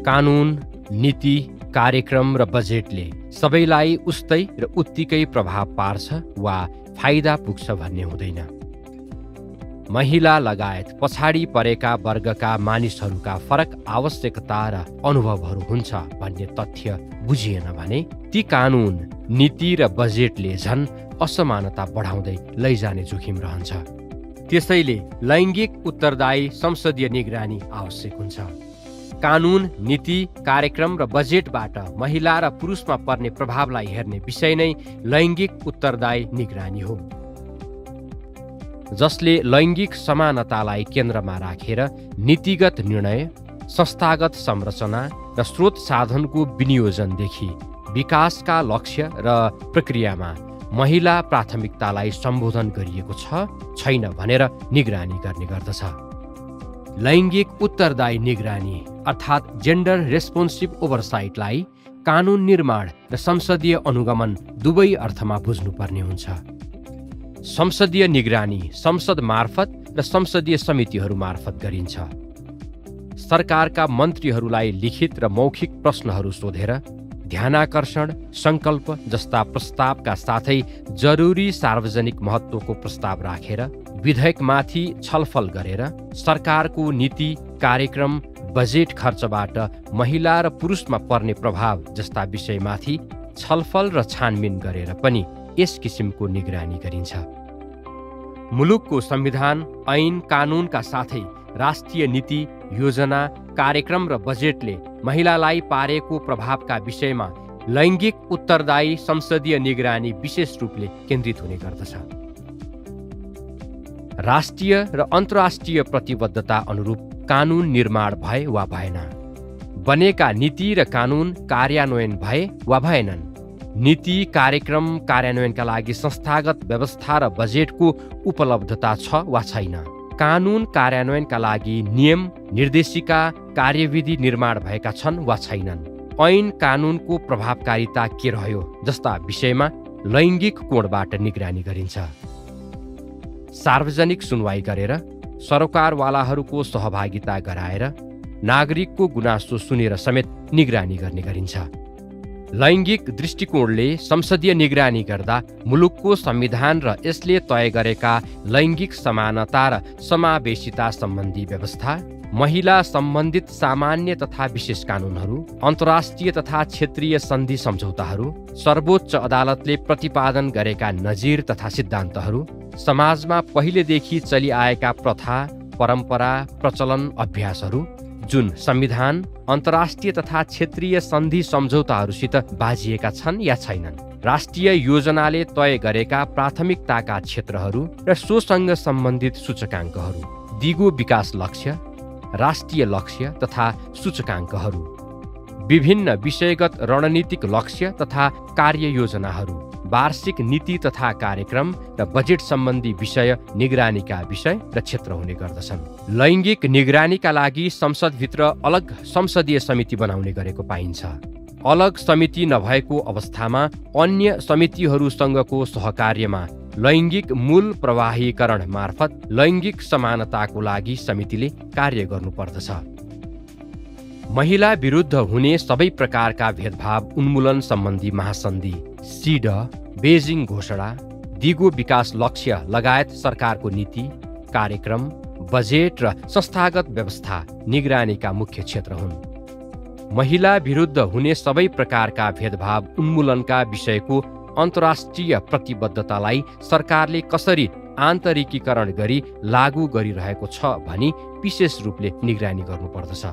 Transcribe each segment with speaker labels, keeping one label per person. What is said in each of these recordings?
Speaker 1: कानुन, नीति, कार्यक्रम र बजेटले सबैलाई उस्तै र उत्तिकै प्रभाव पार्छ वा फाइदा पुग्छ भन्ने हुँदैन। महिला लगायत पछाडि परेका वर्गका मानिसहरूका फरक आवश्यकता र अनुभवहरू हुन्छ भन्ने तथ्य बुझिएन भने ती कानुन, नीति र बजेटले झन् असमानता बढाउँदै लैजाने जोखिम रहन्छ। त्यसैले लैङ्गिक उत्तरदायी संसदीय निगरानी आवश्यक हुन्छ। कानुन, नीति, कार्यक्रम र बजेटबाट महिला र पुरुषमा पर्ने प्रभावलाई हेर्ने विषय नै लैङ्गिक उत्तरदायी निगरानी हो, जसले लैङ्गिक समानतालाई केन्द्रमा राखेर नीतिगत निर्णय, संस्थागत संरचना र स्रोत साधनको विनियोजनदेखि विकासका लक्ष्य र प्रक्रियामा महिला प्राथमिकतालाई सम्बोधन गरिएको छ छैन भनेर निगरानी गर्ने गर्दछ। लैङ्गिक उत्तरदायी निगरानी अर्थात् जेन्डर रेस्पोन्सिभ ओभरसाइटलाई कानुन निर्माण र संसदीय अनुगमन दुवै अर्थमा बुझ्नुपर्ने हुन्छ। संसदीय निगरानी संसद मार्फत र संसदीय समितिहरू मार्फत गरिन्छ। सरकारका मन्त्रीहरूलाई लिखित र मौखिक प्रश्नहरू सोधेर ध्यानाकर्षण, सङ्कल्प जस्ता प्रस्तावका साथै जरुरी सार्वजनिक महत्त्वको प्रस्ताव राखेर विधेयकमाथि छलफल गरेर सरकारको नीति, कार्यक्रम, बजेट खर्चबाट महिला र पुरुषमा पर्ने प्रभाव जस्ता विषयमाथि छलफल र छानबिन गरेर पनि यस किसिमको निगरानी गरिन्छ। मुलुकको संविधान, ऐन, कानुनका साथै राष्ट्रिय नीति, योजना, कार्यक्रम र बजेटले महिलालाई पारेको प्रभावका विषयमा लैङ्गिक उत्तरदायी संसदीय निगरानी विशेष रूपले केन्द्रित हुने गर्दछ। राष्ट्रिय र अन्तर्राष्ट्रिय प्रतिबद्धता अनुरूप कानुन निर्माण भए वा भएन, बनेका नीति र कानुन कार्यान्वयन भए वा भएनन्, नीति, कार्यक्रम कार्यान्वयनका लागि संस्थागत व्यवस्था र बजेटको उपलब्धता छ वा छैन, कानुन कार्यान्वयनका लागि नियम, निर्देशिका, कार्यविधि निर्माण भएका छन् वा छैनन्, ऐन कानुनको प्रभावकारिता के रह्यो जस्ता विषयमा लैङ्गिक कोणबाट निगरानी गरिन्छ। सार्वजनिक सुनवाई गरेर सरकारवालाहरूको सहभागिता गराएर नागरिकको गुनासो सुनेर समेत निगरानी गर्ने गरिन्छ। लैङ्गिक दृष्टिकोणले संसदीय निगरानी गर्दा मुलुकको संविधान र यसले तय गरेका लैङ्गिक समानता र समावेशिता सम्बन्धी व्यवस्था, महिला सम्बन्धित सामान्य तथा विशेष कानुनहरू, अन्तर्राष्ट्रिय तथा क्षेत्रीय सन्धि सम्झौताहरू, सर्वोच्च अदालतले प्रतिपादन गरेका नजिर तथा सिद्धान्तहरू, समाजमा पहिलेदेखि चलिआएका प्रथा, परम्परा, प्रचलन, अभ्यासहरू जुन संविधान, अन्तर्राष्ट्रिय तथा क्षेत्रीय सन्धि सम्झौताहरूसित बाजिएका छन् या छैनन्, राष्ट्रिय योजनाले तय गरेका प्राथमिकताका क्षेत्रहरू र सोसँग सम्बन्धित सूचकाङ्कहरू, दिगो विकास लक्ष्य, राष्ट्रिय लक्ष्य तथा सूचकाङ्कहरू, विभिन्न विषयगत रणनीतिक लक्ष्य तथा कार्ययोजनाहरू, वार्षिक नीति तथा कार्यक्रम र बजेट सम्बन्धी विषय निगरानीका विषय र क्षेत्र हुने गर्दछन्। लैङ्गिक निगरानीका लागि संसदभित्र अलग संसदीय समिति बनाउने गरेको पाइन्छ। अलग समिति नभएको अवस्थामा अन्य समितिहरूसँगको सहकार्यमा लैङ्गिक मूल प्रवाहीकरण मार्फत लैङ्गिक समानताको लागि समितिले कार्य गर्नुपर्दछ। महिला विरुद्ध हुने सबै प्रकारका भेदभाव उन्मूलन सम्बन्धी महासन्धि, सिड, बेजिङ घोषणा, दिगो विकास लक्ष्य लगायत सरकारको नीति, कार्यक्रम, बजेट र संस्थागत व्यवस्था निगरानीका मुख्य क्षेत्र हुन्। महिला विरुद्ध हुने सबै प्रकारका भेदभाव उन्मूलनका विषयको अन्तर्राष्ट्रिय प्रतिबद्धतालाई सरकारले कसरी आन्तरिकीकरण गरी लागू गरिरहेको छ भनी विशेष रूपले निगरानी गर्नुपर्दछ।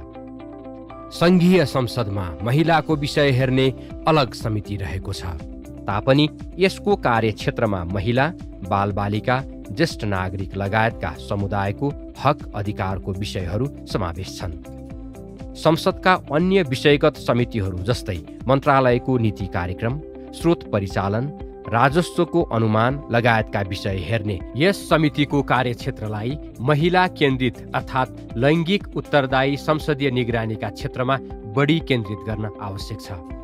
Speaker 1: सङ्घीय संसदमा महिलाको विषय हेर्ने अलग समिति रहेको छ तापनि यसको कार्यक्षेत्रमा महिला, बालबालिका, ज्येष्ठ नागरिक लगायतका समुदायको हक अधिकारको विषयहरू समावेश छन्। संसदका अन्य विषयगत समितिहरू जस्तै मन्त्रालयको नीति कार्यक्रम, स्रोत परिचालन, राजस्वको अनुमान लगायतका विषय हेर्ने यस समितिको कार्यक्षेत्रलाई महिला केन्द्रित अर्थात् लैङ्गिक उत्तरदायी संसदीय निगरानीका क्षेत्रमा बढी केन्द्रित गर्न आवश्यक छ।